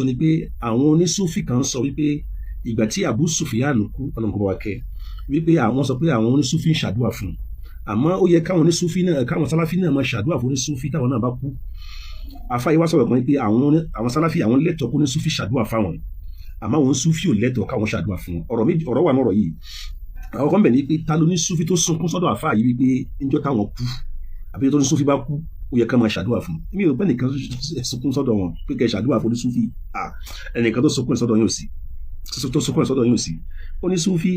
ni pé àwọn onísúfì kan sọ wípé ìgbà tí Abu Sufyan kú, Ọlọ́run kó bá wa kẹ́, wípé àwọn sọ pé àwọn onísúfì ń ṣàdúrà fún un, àmọ́ ó yẹ káwọn onísúfì náà, káwọn sáláfì náà máa ṣàdúrà fún onísúfì táwọn náà bá kú. Àfáà yìí wá sọ̀rọ̀ kan pé àwọn sáláfì, àwọn lẹ́tọ̀ọ́ kó onísúfì ṣàdúrà fáwọn, àmọ́ àwọn súfì ò lẹ́tọ̀ọ́ káwọn ṣàdúrà fún wọn. Ọ̀rọ̀ méjì, ọ̀rọ̀ wà nọ̀rọ̀ yìí. Àwọn kan bẹ̀ ní pé ta ló ní súfì tó sunkún sọ́dọ̀ àfáà yìí wípé níjọ́ táwọn kú, àbí tó ní súfì bá kú, ó yẹ ká máa ṣàdúrà fún? Mi ò bẹ́ẹ̀ nìkan sunkún sọ́dọ̀ wọn pé kẹ́ ṣàdúrà fún onísúfì. Ẹnìkan tó sunkún sọ́dọ̀ yóò sí, tó sunkún sọ́dọ̀ yóò sí. Onísúfì,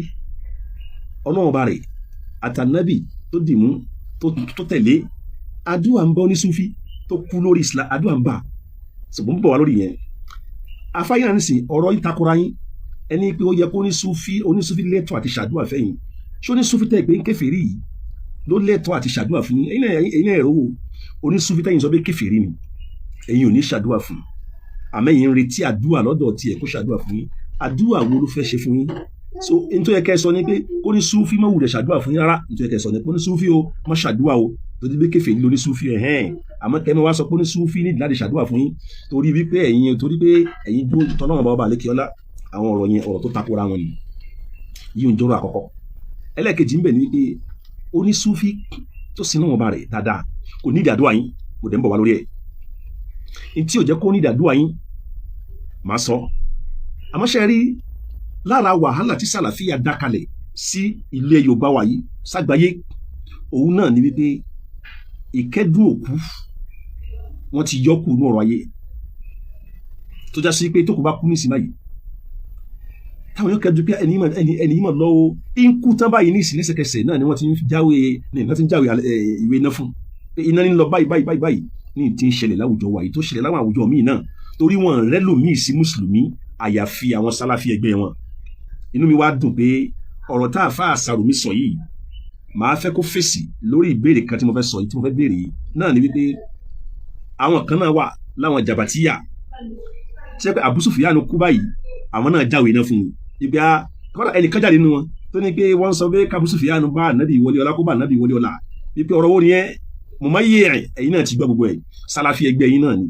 Ọlọ́run bá rẹ̀ àtànábì tó dìmú tó tẹ̀lé, àdúrà ń bá onísúfì tó kú lórí Islam, àdúrà ń bá ṣùgbọ́n ń bọ̀ wá lórí yẹn. Afáyín náà nísìn, ọ̀rọ̀ yìí takora yín. Ẹni pé ó yẹ kó onísúfì lẹ́tọ̀ọ́ àti ṣàdúrà fẹ́yìn. Ṣé onísúfì tẹ́ pé ń kèfèrí yìí ló lẹ́tọ̀ọ́ àti ṣàdúrà fún yín? Ẹ̀yin náà ẹ̀rọ wo onísúfì tẹ́yìn sọ pé kèfèrí ni, ẹ̀yin ò ní ṣàdúrà fún, àmẹ́yìn ń retí àdúrà lọ́dọ̀ tiẹ̀ kó ṣàdúrà fún yín. Àdúrà wo ló fẹ́ ṣe fún yín? So n tó yẹ kẹ́ ẹ sọ ni pé kó ní súfì má wulẹ̀ ṣàdúrà fún yín rárá. N tó yẹ kẹ́ ẹ sọ ni pé kó ní súfì o má ṣàdúrà o, torí pé kèfèrí ló ní súfì ẹ̀hẹ́n. Àmọ́ kẹ́mi wá sọ pé ní súfì ní láti ṣàdúrà fún yín torí wípé ẹ̀yin, torí pé ẹ̀yin dúró tọ́lọ́mọ̀ bá ọba àlékè ọlá. Àwọn ọ̀rọ̀ yẹn, ọ̀rọ̀ tó takora wọn ni. Yìí ń jọrọ àkọ́kọ́. Ẹlẹ́ẹ̀kejì ń bẹ ní wípé onísúfì tó sin náà bá rẹ̀ dáadáa kò ní ìdàdúrà yín, kò dẹ̀ ń bọ̀ wá lórí ẹ̀. N tí ò jẹ́ kó ní ìdàdúrà yín máa sọ. Àmọ́ ṣe rí lára wàhálà tí sàlàfíà dá kalẹ̀ sí ilé Yorùbá wa yìí ságbáyé, òun náà ni wípé ìkẹ́dùn òkú, wọ́n ti yọ kù ní ọ̀rọ̀ ayé, tó já sí pé tó kù bá kú nísìnyí báyìí, táwọn yóò kẹ́dùn pé ẹni yìí mọ̀ lọ́wọ́ ń kú tán báyìí ní ìsìn, lẹ́sẹ̀kẹsẹ̀ náà ni wọ́n ti ń jáwé, ní wọ́n ti ń jáwé ìwé iná fún pé iná ní lọ báyìí báyìí báyìí báyìí. Ní ti ń ṣẹlẹ̀ láwùjọ wa yìí, tó ṣẹlẹ̀ láwọn àwùjọ míì náà, torí wọn rẹ́lòmíì sí mùsùlùmí àyàfi àwọn sálàfí ẹgbẹ́ wọn. Inú mi wá dùn pé ọ̀rọ̀ tá a fa àṣàrò mi sọ yìí, màá fẹ́ kó fèsì lórí ìbéèrè kan tí mo fẹ́ sọ yìí, tí mo fẹ́ béèrè yìí náà ni wípé àwọn kan náà wà láwọn jàbàtíyà tí wọ́n pé Abu Sufyan kú báyìí, àwọn náà jáwèé náà fún un. Ibi a kọ́dà ẹnìkan jáde nínú wọn tó ní pé wọ́n sọ pé k'Abu Sufyan bá ànábì wọlé ọlá, kó bá ànábì wọlé ọlá, wípé ọ̀rọ̀ wo ni ẹ́? Mo máa yé ẹ̀. Ẹ̀yin náà ti gbọ́ gbogbo ẹ̀. Sálàfí ẹgbẹ́ yín náà ni,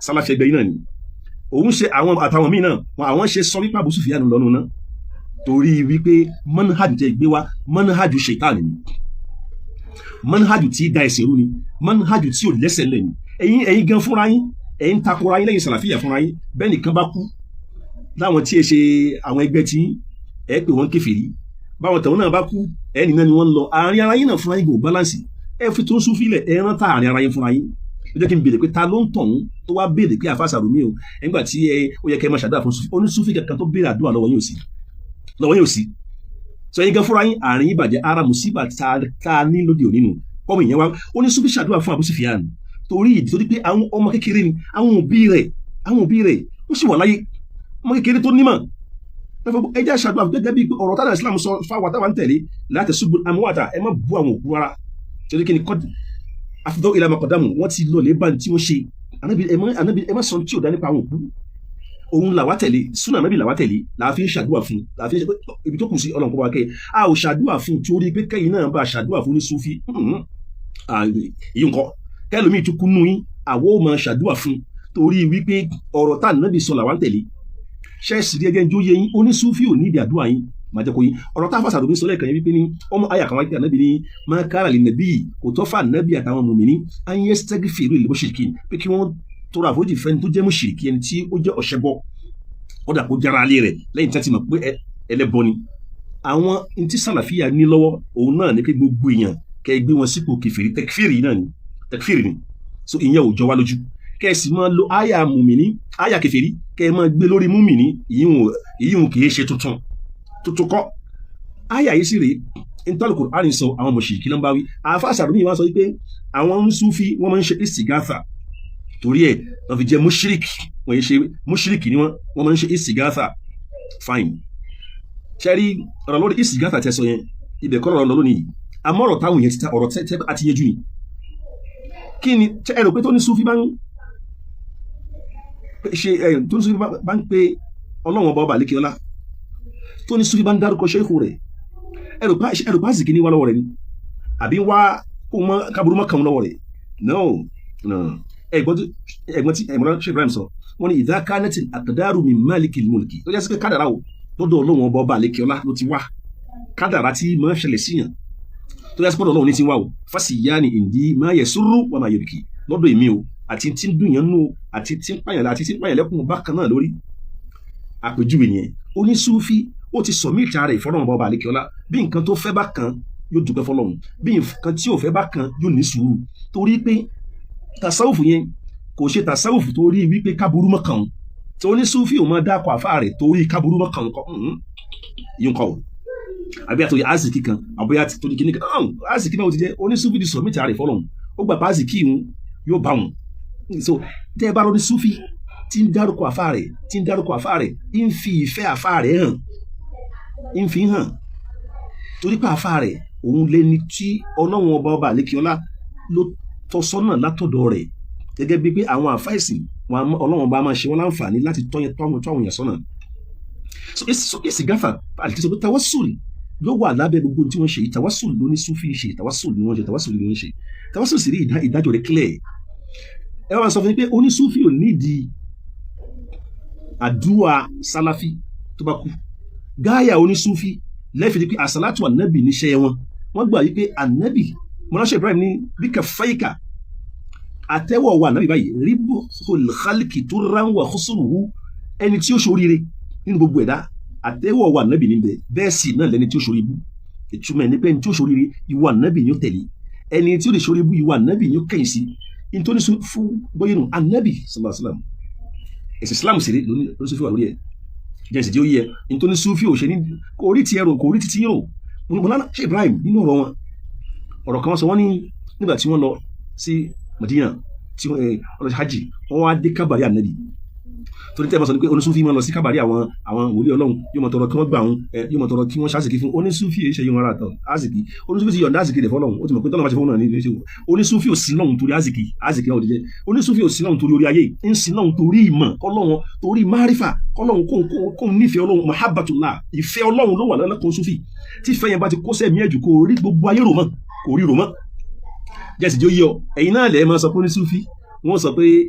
sálàfí ẹgbẹ́ yín náà ni òun ṣe. Àwọn àtàwọn míì náà wọn, àwọn ṣe sọ wípé Abu Sufyan lọ́nu náà, torí wípé manhaj tẹ gbé wá, manhaj ṣètàn ni, manhaj tí da ẹ̀sìn rú ni, manhaj tí ò lẹ́sẹ̀ lẹ̀ ni. Ẹ̀yin gan fúnra yín, ẹ̀yin takora yín lẹ́yìn sàlàfíà fúnra yín. Bẹ́ẹ̀ nìkan bá kú láwọn tí ẹ ṣe àwọn ẹgbẹ́ tí ẹ pè wọ́n kèfèrí, báwọn tẹ̀wọ́n náà bá kú, ẹni náà ni wọ́n ń lọ. Àárín ara yín náà fúnra yín kò balance. Ẹ fi tó ń sún fílẹ̀, ẹ rán tá àárín ara yín fúnra yín. Ó jẹ́ kí n béèrè pé ta ló ń tọ̀hún tó wá béèrè pé àfa Sàrùmí o, nígbà tí ẹ ó yẹ kẹ́ ẹ máa ṣàdúrà fún Súfì, onísúfì kankan tó béèrè àdúrà lọ́wọ́ yín ò sí, lọ́wọ́ yín ò sí. Sọ yín gan fúnra yín, àárín yín bàjẹ́. Ara mùsíbà tá a ní lóde òní nù. Kọ́mọ ìyẹn wá onísúfì ṣàdúrà fún Abu Sufyan torí ìdí, torí pé àwọn ọmọ kékeré ni àwọn òbí rẹ̀, àwọn òbí rẹ̀ ó sì wà láyé, ọmọ kékeré tó nímọ̀. Ẹ jẹ́ ṣàdúrà gẹ́gẹ́ bí ọ̀rọ̀ táwọn Islam sọ fáwọn táwọn ń tẹ̀lé láti ṣubú amúwàtà. Ẹ má bú àwọn òkú rárá, torí kí ni? Kọ́ àfidọ́ ìlànà kọ̀dámù wọ́n ti lọ lè bá ní tí wọ́n ṣe. Ànábì ẹ má sọ tí ò dá nípa àwọn òkú. Òun làwa tẹ̀lé, súnà ànábì làwa tẹ̀lé, làá fi ń ṣàdúrà fún, làá fi ń ṣe pé ibi tó kù sí, Ọlọ́run kó bá kẹ́. A ò ṣàdúrà fún torí pé kẹ́yìn náà bá ṣàdúrà fún ní Súfì èyí nǹkan kẹlòmíì tún kú nú yín. Àwọ̀ ò máa ṣàdúrà fún torí wípé ọ̀rọ̀ tá ànábì sọ làwa ń tẹ̀lé. Ṣẹ́ẹ̀sì rí ẹgẹ́ ń jó yé yín? Onísúfì ò ní ìdí àdúrà yín. Máa jẹ́ kó yín ọ̀rọ̀ tá a fàṣà lómi sọ lẹ́ẹ̀kan yẹn wípé ní ọmọ àyà kan wáyé pé ànábì ní máa kára lè nàbí, kò tọ́ fà ànábì àtàwọn mùmíní an yastaghfiru lil mushrikin, pé kí wọ́n tọrọ àforíjì fẹ́ni tó jẹ́ mushriki, ẹni tí ó jẹ́ ọ̀ṣẹ́bọ, ó dà kó jára alẹ́ rẹ̀ lẹ́yìn tí wọ́n ti mọ̀ pé ẹlẹ́bọ ni. Àwọn ntí sàlàfíà ní lọ́wọ́ òun náà ní pé gbogbo èèyàn kẹ́ ẹ gbé wọn sípò kèfèrí, tẹkfìrì náà ni, tẹkfìrì ni. So ìyẹn ò jọ wá lójú. Kẹ́ ẹ sì máa lo àyà mùmíní, àyà kèfèrí, kẹ́ ẹ máa gbé lórí mùmíní, ìyíhun kìí ṣe tuntun tuntun kọ́. Àyà yìí sì rèé, ntọ́lù Kùránì sọ àwọn mùṣírikí ló ń bá wí. Àfa Sàrùmí wá sọ wípé àwọn Súfì, wọ́n máa ń ṣe istighatha, torí ẹ̀ wọ́n fi jẹ́ mushrik. Wọ́n yìí ṣe mushrik ni wọ́n, wọ́n máa ń ṣe istighatha. Fine. Ṣẹ́rí ọ̀rọ̀ lórí istighatha tẹ́ sọ yẹn, ibẹ̀ kọ́ lọ́rọ̀ lónìí. Àmọ́ ọ̀rọ̀ táwọn yẹn ti ta ọ̀rọ̀ tẹ́ àti yẹjú ni. Kí ni ẹ rò pé tó ní Súfì bá ń ṣe, tó ní Súfì bá ń pe Ọlọ́run ọba ọba àlékè ọlá, tó ní Súfì bá ń dárúkọ ṣéèkù rẹ̀, ẹrù pa zìkì ní wá lọ́wọ́ rẹ̀ ni, àbí wá kó mọ́ kábúrú mọ́ kàn lọ́wọ́ rẹ̀? No, no. Ẹ̀gbọ́n tí ẹ̀gbọ́n Sheikh Ibrahim sọ, wọ́n ní idha kanat al-aqdaru min malikil mulki, tó jẹ́ sí pé kádàrá o lọ́dọ̀ Ọlọ́run ọba ọba àlekèọlá ló ti wá, kádàrá tí máa ń ṣẹlẹ̀ síyàn tó jẹ́ sí pé Ọlọ́run ní ti wá o, fasiyani indi ma yasurru wa ma yubki, lọ́dọ̀ èmi o àti tí ń dùn yẹn nù àti tí ń pààyàn àti tí ń pààyàn lẹ́kùn bákan náà lórí. Àpèjúwe nìyẹn. Onísúfí ó ti submit ara ìfọlọ́run ọba ọba àlekèọlá. Bí nǹkan tó fẹ́ bá kan, yóò dúpẹ́ fọlọ́run. Bí nǹkan tí ò fẹ́ bá kan, yóò ní sùúrù, torí pé tasawufu yẹn kò ṣe tasawufu torí wípé káburú mọ́ kàn. Tí onísúfì ò máa dákọ̀ àfa rẹ̀ torí káburú mọ́ kàn kọ́ yín kọ́ o, àbí àtòrí azìkí kan, àbí àtòrí kìíní kan azìkí báwo ti jẹ́. Onísúfì ti submit ara ìfọlọ́run, ó gbà pé azìkí ìhun yóò bá wọn. So tẹ́ ẹ bá lóní súfì tí ń dárúkọ àfa rẹ̀, tí ń dárúkọ àfa rẹ̀, ń fi ìfẹ́ àfa rẹ̀ hàn, ń fi hàn torí pé àfa rẹ̀ òun lẹni tí Ọlọ́run ọba ọba àlékiọlá ló tọ́ sọ́nà látọ̀dọ̀ rẹ̀, gẹ́gẹ́ bíi pé àwọn àfa ìsìn wọn, Ọlọ́run ọba máa ṣe wọ́n láǹfààní láti tọ́ àwọn èèyàn sọ́nà. So ìsìgáfà àti sọ pé tawassul ló wà lábẹ́ gbogbo tí wọ́n ṣe. Tawassul ló ní súfì ṣe, tawassul ni wọ́n ṣe, tawassul ni wọ́n ṣe. Tawassul sì rí ìdájọ́ rẹ̀ clear. Ẹ wá sọ fún mi pé onísúfì ò nídìí àdúrà sálàfí tó bá kú. Gáyà onísúfì lẹ́fìdí pé àsálàtù ànábì níṣẹ́ wọn. Wọ́n gbà wípé ànábì mọ́láṣẹ́ Ibrahim ní bí kẹfẹ́ìkà àtẹ́wọ̀ wà ànábì báyìí ribhul khalqi turran wa khusruhu, ẹni tí ó ṣoríire nínú gbogbo ẹ̀dá, àtẹ́wọ̀ wà ànábì níbẹ̀, bẹ́ẹ̀ sì náà lẹni tí ó ṣorí ibú. Ìtumọ̀ ẹni pé ẹni tí ó ṣoríire, ìwà ànábì ni ó tẹ̀lé. Ẹni tí ó lè ṣorí ibú, ìwà ànábì ni ó kẹ́yìn sí. Nítorí fún bóyá nù ànábì sallallahu alaihi wasallam, ẹ̀sìn Islam sì rí lóní Sufi wà lórí ẹ̀. Jẹ́sì tí ó yẹ nítorí Sufi ò ṣe ní kò rí ti ẹrù, kò rí títí rò. Mọ̀lánà Sheikh Ibrahim nínú ọ̀rọ̀ wọn, ọ̀rọ̀ kan wọ́n sọ, wọ́n ní nígbà tí wọ́n lọ sí Madina, tí wọ́n lọ sí hajj, wọ́n wá dé kábàrí ànábì. Torí tẹ́ ẹ bá sọ ni pé onísúfì máa lọ sí kábàrí àwọn wòlíì Ọlọ́run, yóò máa tọrọ kí wọ́n gbà wọn, yóò máa tọrọ kí wọ́n ṣàṣìkí fún onísúfì. Èyí ṣe yíwọn ara tán àṣìkí. Onísúfì ti yọ̀ǹda àṣìkí rẹ̀ fọlọ́run, ó ti mọ̀ pé tọ́lọ́ máa ṣe fún náà ní ilé. Onísúfì ò sí lọ́hùn torí àṣìkí, àṣìkí náà ò ti jẹ́. Onísúfì ò sí lọ́hùn torí orí ayé, ń sí lọ́hùn torí ìmọ̀ kọ́lọ́hun, torí márífà kọ́lọ́hun, kó nífẹ̀ẹ́ Ọlọ́run, mahabbatullah, ìfẹ́ Ọlọ́run ló wà lọ́lọ́kan súfì. Tí ìfẹ́ yẹn bá ti kó sẹ́mi ẹ̀jù, kó rí gbogbo ayé rò mọ́, kò rí rò mọ́. Jẹ́sì tí ó yí ọ, ẹ̀yin náà lẹ́ẹ̀ máa sọ pé onísúfì wọ́n sọ pé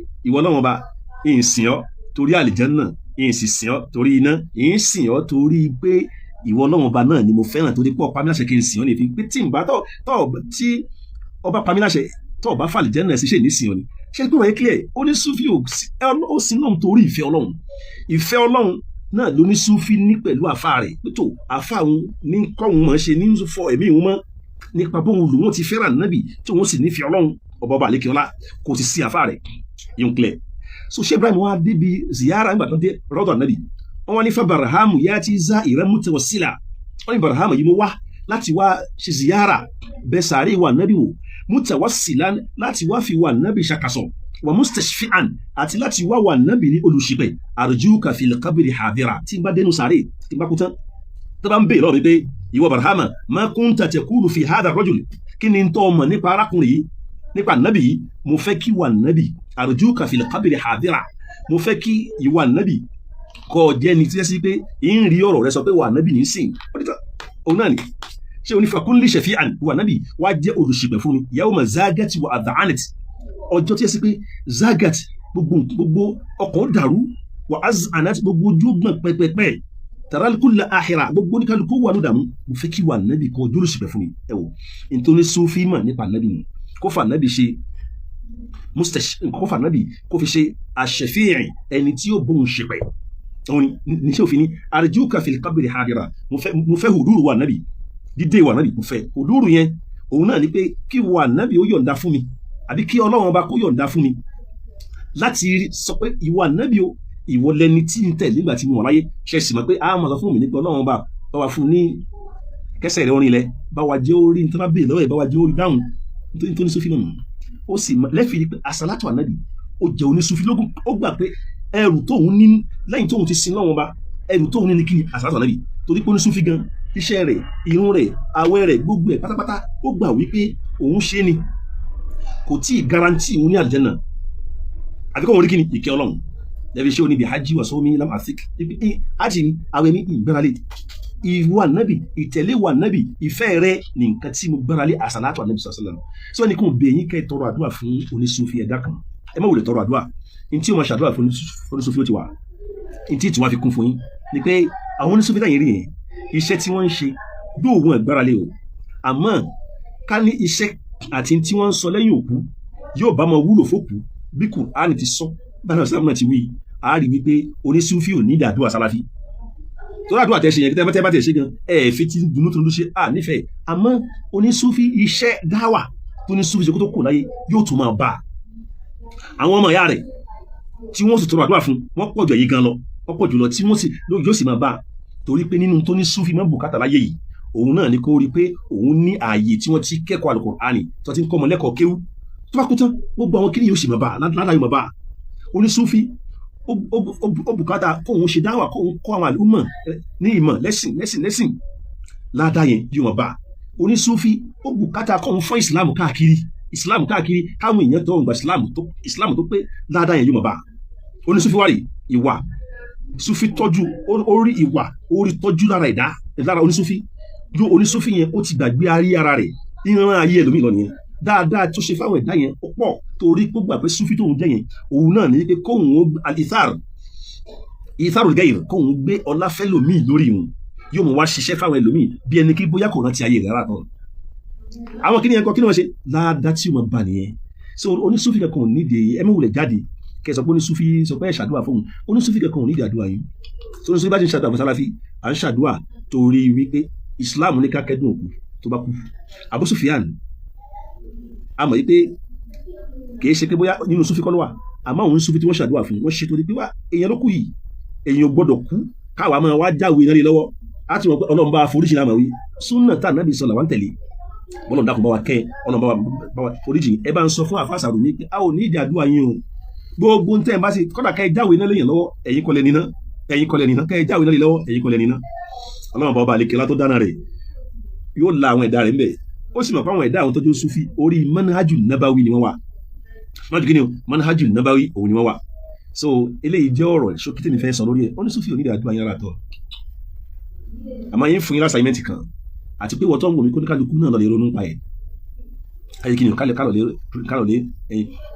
ìwọ Ọlọ́run ọba, ìsìn ọ́ torí àlìjánná, ìsìn sìn ọ́ torí iná, ìsìn ọ́ torí pé ìwọ Ọlọ́run ọba náà ni mo fẹ́ràn, torí pé ọ̀pá mi láṣẹ kí n sìn ọ́ ní fi pé tí n bá tọ́ tọ́ tí ọba pa mí láṣẹ tọ́ ọba fàlìjánná sí ṣe ní sìn ọ́ ni. Ṣé pé wọ́n yẹ clear? Onísúfì ó sin náà torí ìfẹ́ Ọlọ́run. Ìfẹ́ Ọlọ́run náà ló ní súfì ní pẹ̀lú àfa rẹ̀ pé tó àfa òun ní kọ́hún mọ̀ ṣe ní fọ ẹ̀mí òun mọ́ nípa bóun lòun ti fẹ́ràn nábì tí òun sì nífẹ̀ẹ́ Ọlọ́run ọba ọba àlékè ọlá, kò sì sí àfa rẹ̀ yóò clear. So Sheikh Ibrahim wá débi ziyara nígbà tó dé rọ́dọ̀ nábì, wọ́n wá ní fa Barhamu yá ti za ìrẹ́mútẹ̀wọ̀sílà. Wọ́n ní Barhamu yìí, mo wá láti wá ṣe ziyara bẹ sàárè wà nábì wò, mutawassilan, láti wá fi wà nábì ṣàkàsọ̀, wà mustashfi'an, àti láti wá wà nábì ní olùṣìpẹ̀, arjuka fil qabri hadira. Tí n bá dénú sàárè, tí n bá kú tán, tó bá ń bèèrè lọ́wọ́ mi pé ìwọ Barhama, ma kunta taqulu fi hadha rajul, kí ni tó mọ̀ nípa arákùnrin yìí, nípa nábì yìí? Mo fẹ́ kí wà nábì, arjuka fil qabri hadira, mo fẹ́ kí ìwà nábì kọ́ jẹ́ ni tí ẹ sí pé ń rí ọ̀rọ̀ rẹ sọ pé wà nábì ní sìn òun náà ni ṣé onífàkúnlé shafi'an, wà nábì wá jẹ́ olùṣìpẹ̀ fún mi, yawma zagati wa adha'anat, ọjọ́ tí ẹ sí pé zagat, gbogbo gbogbo ọkọ̀ dàrú, wà az'anat, gbogbo ojú gbọ̀n pẹ́pẹ́pẹ́, taralikula ahira, gbogbo oníkálukú wà ló dààmú. Mo fẹ́ kí wà nábì kọ́ ojú olùṣìpẹ̀ fún mi. Ẹ wò nítorí sufi mọ̀ nípa nábì nù, kó fà nábì ṣe mustash, kó fà nábì kó fi ṣe àṣẹfíìn, ẹni tí ó bóun ṣìpẹ̀ òun ní ṣé òfin ní arjuka fil qabri hadira. Mo fẹ́ hùdúrù wà nábì, dídé wà nábì. Mo fẹ́ hùdúrù yẹn, òun náà ni pé kí wà nábì ó yọ̀ǹda fún mi, àbí kí Ọlọ́run ọba kó yọ̀ǹda fún mi láti sọ pé ìwọ ànábì o, ìwọ lẹni tí ń tẹ̀lé nígbà tí mo wà láyé. Ṣe sì mọ̀ pé a máa sọ fún mi nípa Ọlọ́run ọba bá wa fún ní kẹsẹ̀ rẹ̀ orin ilẹ̀, bá wa jẹ́ orí ní tó bá béèrè lọ́wọ́ ẹ̀, bá wa jẹ́ orí dáhùn. Nítorí sófin náà ó sì lẹ́fìrí pé àsálàtù ànábì ó jẹ́ onísúfì lógún. Ó gbà pé ẹrù tóun ní lẹ́yìn tóun ti sin lọ́wọ́n ọba, ẹrù tóun ní ní kíni? Àsálàtù ànábì. Torí pé onísúfì gan, iṣẹ́ rẹ̀, irun rẹ̀, àwẹ̀ rẹ̀, gbogbo ẹ̀ pátápátá, ó gbà wípé òun ṣe ni, kò tí ì guarantee òun ní àlùjánnà, àbí kò wọ́n rí kíni? Ìkẹ́ Ọlọ́run. Lẹ́bi ṣé o níbi hajj wa sọ́mi lam afik, hajj ni, àwẹ̀ mi ìgbáralé ìwà nábì, ìtẹ̀lé wà nábì, ìfẹ́ rẹ ní nǹkan tí mo gbáralé, àsàlátù ànábì sàlám. Sọ ni kò bẹ̀ yín kẹ́ tọrọ àdúrà fún onísúfì ẹ̀dá kan. Ẹ má wulẹ̀ tọrọ àdúrà ní tí o máa ṣàdúrà fún oníṣòfin. Ó ti wà ní tí ìtura fi kún fún yín ni pé àwọn oníṣòfin táyìn rí yẹn, iṣẹ́ tí wọ́n ń ṣe dóògùn ẹ̀gbára lé o. Àmọ́ ká ní iṣẹ́ àti tí wọ́n ń sọ lẹ́yìn òkú yóò bá máa wúlò fókù bí Kùránì ti sọ, báyọ̀ sábà náà ti wí, a rí wípé oníṣúfì ò ní ìdàdúrà sáláfì tó ràdúrà tẹ́ ṣe yẹn. Tẹ́ bá tẹ̀ ṣe gan, ẹ̀ fi ti dunú tó ń ṣe à nífẹ̀ẹ́. Àmọ́ oníṣúfì, iṣẹ́ dáwà tó ní súfì ṣe kó tó kù láyé yóò tún máa bá àwọn ọmọ ìyá rẹ̀ tí wọ́n sì tọrọ àdúrà fún wọ́n pọ̀ jù èyí gan lọ, wọ́n pọ̀ jù lọ tí wọ́n sì yóò sì máa bá, torí pé nínú tó ní súfì máa bùkátà láyé yìí, òun náà ni kó rí pé òun ní ààyè tí wọ́n ti kẹ́kọ̀ọ́ Al-Qur'ani, tí wọ́n ti ń kọ́ ọmọ lẹ́kọ̀ọ́ kéwú. Tó bá kú tán, gbogbo àwọn kíni yóò sì máa bá ládàá, yóò máa bá. Onísúfì ó bùkátà kóun ṣe dáwà, kóun kọ́ àwọn àlùmọ̀ ní ìmọ̀ lẹ́sìn lẹ́sìn lẹ́sìn, ládàá yẹn yóò máa bá. Onísúfì ó bùkátà kóun fọ́n ìsìlámù káàkiri, ìsìlámù káàkiri, káwọn èèyàn tó ń gba ìsìlámù tó pé, ládàá yẹn yóò máa bá. Onísúfì wà rí ìwà súfì tọ́jú, orí ìwà orí tọ́jú lára ẹ̀dá lára onísúfì yóò. Onísúfì yẹn, ó ti gbàgbé ayé ara rẹ̀, ìran ayé ẹlòmíì lọ nìyẹn. Dáadáa tó ṣe fáwọn ẹ̀dá yẹn ó pọ̀, torí pé gbà pé súfì tóun jẹ́ yẹn, òun náà ní pé kóun ó al-ithar, itharul ghayr, kóun gbé ọlá fẹ́lòmíì lórí òun, yóò mú wá ṣiṣẹ́ fáwọn ẹlòmíì bí ẹni kí bóyá kò rántí ayé rẹ̀ rárá tán. Àwọn kí ni ẹ̀kọ́ kí ni wọ́n ṣe láàdá tí wọ́n bá nìyẹn. So onísúfì kankan ò nídìí ẹ mọ̀ wulẹ̀ jáde kẹ sọ pé onísúfì sọ pé ẹ ṣàdúrà fóun. Onísúfì kankan ò nídìí àdúrà yìí. So onísúfì bá ti ń ṣàdúrà fún sálàfí, à ń ṣàdúrà torí wípé Islam ní ká kẹ́dùn òkú tó bá kú. Abu Sufyan, a mọ̀ wípé kì í ṣe pé bóyá nínú súfì kọ́ ló wà, àmọ́ àwọn súfì tí wọ́n ṣàdúrà fún wọ́n ṣe torí pé wá èèyàn ló kú yìí, èèyàn gbọ́dọ̀ kú káwa máa wá jáwé náà lé lọ́wọ́. Á ti mọ̀ pé Ọlọ́run bá foríjì náà mọ̀ wí súnà tá nàbì sọ làwọn tẹ̀lé. Bọ́lọ̀ dákun bá wa kẹ́, Ọlọ́run bá wa foríjì. Ẹ bá ń sọ fún àfàṣàrò ní pé a ò ní ìdí àdúrà yín o. Gbogbo ń tẹ́ ẹ bá ṣe kọ́dà, kẹ́ ẹ jáwé náà léyìn lọ́wọ́, ẹ̀yin kọ́lẹ̀ níná, ẹ̀yin kọ́lẹ̀ níná. Kẹ́ ẹ jáwé náà lé lọ́wọ́, ẹ̀yin kọ́lẹ̀ níná. Ọlọ́run bá ọba àlekè látó dáná rẹ̀ yóò la àwọn ẹ̀dá rẹ̀ ńbẹ̀. Ó sì mọ̀ pé àwọn ẹ̀dá àwọn tọ́jú sufi, orí manhaju nabawi ni wọ́n wà. Manhaju kí ni o? Manhaju nabawi òun ni wọ́n wà. So eléyìí jẹ́ ọ̀rọ̀ ṣókí tèmi fẹ́ sọ lórí ẹ̀. Ó ní sufi onídàá àdúrà yín rárá tọ́. Àmọ́ yín fún yín l'assignment kan, àti pé wọ́n tó ń wò mí, kó ní kálukú náà lọ lè ronú pa ẹ̀. Ayé kí ni o? Kálọ̀ lè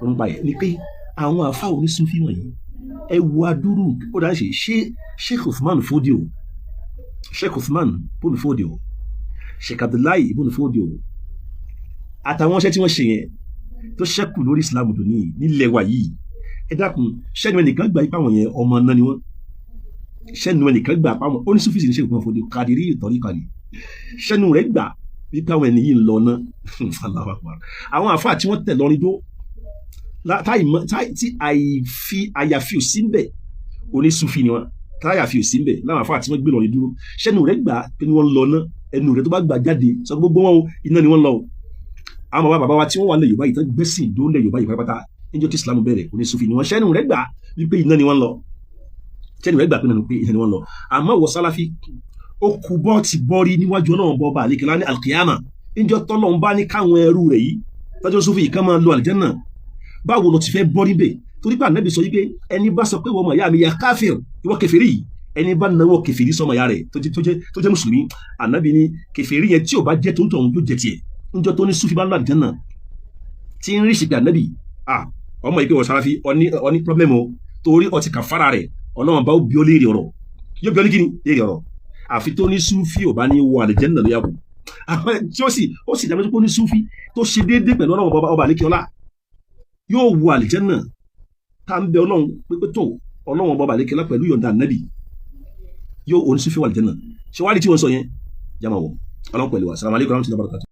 ronú pa ẹ̀ ni pé àwọn àfa onísufi wọ̀nyí, ẹ wo adúrú ó dáa ṣe ṣé Sheikh Uthman Fodio, Sheikh Uthman ibn Fodio, Sheikh Abdullahi ibn Fodio, àtàwọn iṣẹ́ tí wọ́n ṣe yẹn tó ṣẹ́kù lórí Islam dòní nílẹ̀ wa yìí. Ẹ dákun, ṣẹ́nu ẹnìkan gbà ipá wọn yẹn ọmọ náà ni wọ́n? Ṣẹ́nu ẹnìkan gbà pa wọn? Oníṣúfì sì ní Sheikh Uthman Fodio, Kadiri ìtọ́rí kan ni. Ṣẹ́nu rẹ̀ gbà wípé àwọn ẹni yìí ń lọ ná? Allahu Akbar. Àwọn àfáà tí wọ́n tẹ̀ lọ́rin dó tí àìfi àyàfi ò sí ń bẹ̀, oníṣúfì ni wọ́n. Táyàfi ò sí ń bẹ̀ láwọn àfáà tí wọ́n gbé lọ́rin dúró, ṣẹ́nu rẹ̀ gbà pé wọ́n lọ ná? Ẹnu rẹ̀ tó bá gbà jáde sọ gbogbo wọn o, iná ni wọ́n lọ o. Àwọn bàbá bàbá wa tí wọ́n wà nílẹ̀ Yorùbá yìí tán, gbẹ́sìn ìdó nílẹ̀ Yorùbá yìí pátápátá níjọ́ tí Islam bẹ̀rẹ̀, oníṣúfì ni wọ́n. Ṣẹ́nu rẹ̀ gbà wípé iná ni wọ́n lọ? Ṣẹ́nu rẹ̀ gbà pé iná ni wọ́n lọ? Àmọ́ wọ Sálàfí, ó kú bọ́ ti bọ́rí níwájú Ọlọ́run bọ́ bá àlékelá ní alkiyama, níjọ́ tọ́lọ́run bá ní káwọn ẹrú rẹ̀ yìí tọ́jú Súfì yìí kán máa lo àlìjẹ́nà, báwo ló ti fẹ́ bọ́ níbẹ̀? Torí pé Ànábì sọ wípé ẹni bá sọ pé wọ́n mọ̀ ìyá mi ya káfíìr, ìwọ kèfèrí yìí, ẹni bá náwó kèfèrí sọmọ ìyá rẹ̀ tó jẹ́ mùsùlùmí, Ànábì ní kèfèrí yẹn tí ò bá jẹ́ tó ń tọ̀ yóò jẹ tiẹ̀. Níjọ́ tó ní Súfì bá lọ àlìjẹ́nà tí ń rí ìsìnkú Ànábì, ah, ọmọ ìpè wọ̀ Sàláfì ọní problem o, torí ọtí kàfàrà rẹ̀. Ọlọ́run bá ó bí ó léèrè ọ̀rọ̀, yóò bí ó ní kíni léèrè ọ̀rọ̀. Àfi tó ní Súfì ò bá ní wọ àlìjẹ́nà ló yàgò. Tí ó sì dábẹ́ tó ní Súfì tó ṣe déédéé pẹ̀lú Ọlọ́run ọba ọba àlékiọlá yóò wọ àlìjẹ́nà. Tá ń bẹ Ọlọ́run pé tó Ọlọ́run ọba àlékiọlá pẹ̀lú yọ̀ǹda Ànábì yóò oní Súfì wọ àlìjẹ́nà. Ṣé wàá rí tí wọ́n sọ yẹn jama wọ Ọlọ́run pẹ̀lú wa. Salamu alaykum wa rahmatulahi wa barakatuh.